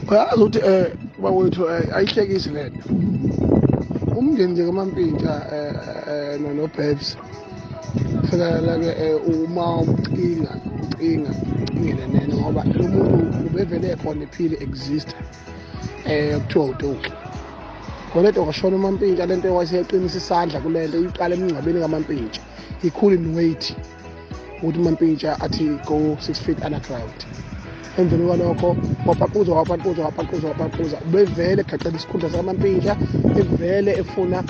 Uyazi ukuthi bakwethu, ayihlekisi lento. Umndeni nje kaMampintsha noBabes fela ke, uma ucinga ucinga ucingele nene, ngoba lo muntu ubevele ekhona, ephile, exist, kuthiwa uToki khona into kwashona uMampintsha. Lento wayeseqinisa isandla kulento iqala emngcwabeni kaMampintsha. He couldn't wait ukuthi uMampintsha athi go 6 feet underground. Emveni kwalokho wapaquza, wapaquza, wapaquza, wapaquza. Ubevele egaqela isikhundla sakaMampintsha, evele efuna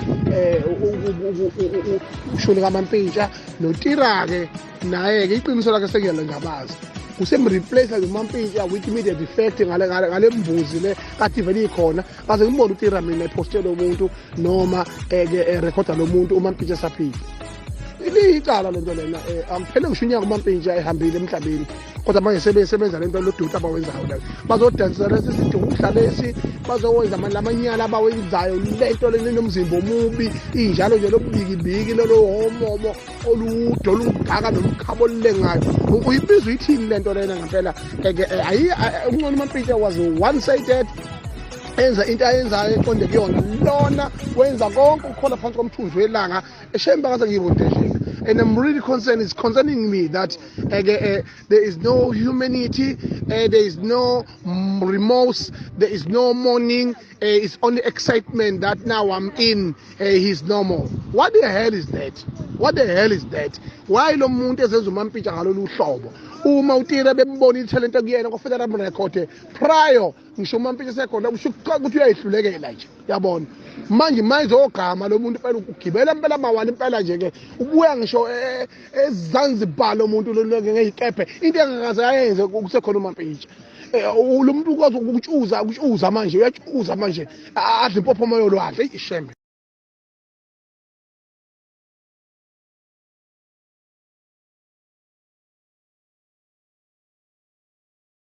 ushuni kaMampintsha. NoTira-ke naye-ke iqiniso lakhe sekuyalengabaza, usemreplace noMampintsha with immediate effect ngale mbuzi le kade ivele ikhona. Kaze ngibone uTira mina epostele umuntu noma ke erekhoda lo muntu uMampintsha esaphila. Liyicala lento lena. Akuphele ngisho unyaka uMampintsha ehambile emhlabeni, kodwa manje sebesebenza lento loduta abawenzayo la. Bazodansa lesi sidudla lesi, bazowenza lamanyala abawenzayo, lento lena nomzimba omubi injalo nje, lobubikibiki lolo homomo olude olungaka nomkhabo olulengayo. Uyibiza uyithini lento lena ngempela? Ke ayi, ungcono uMampintsha was one sided, enza into ayenzayo eqonde kuyona. Lona wenza konke ukukhona phansi komthunzi welanga eshemba ngaze ngiyibodesheka. And I'm really concerned. It's concerning me that there is no humanity, there is no remorse, there is no mourning. It's only excitement that now I'm in, he's no more. What the hell is that? What the hell is that? Why lo muntu ezenza uMampintsha ngalolu hlobo? Uma uTira bembona ithalente kuyena, kwafanele amrekhode prior ngisho uMampintsha sekhona. Kusho ukuthi uyayihlulekela nje, yabona. Manje mayizogama lo muntu impela, ugibela impela mawala impela nje ke, ubuya ngisho eZanzibar lo muntu lo ngeyikephe, into engakaze ayenze kusekhona uMampintsha. Lo muntu ukwazi ukutshuza, ukutshuza manje, uyatshuza manje, adle impophoma yolwandle ishembe.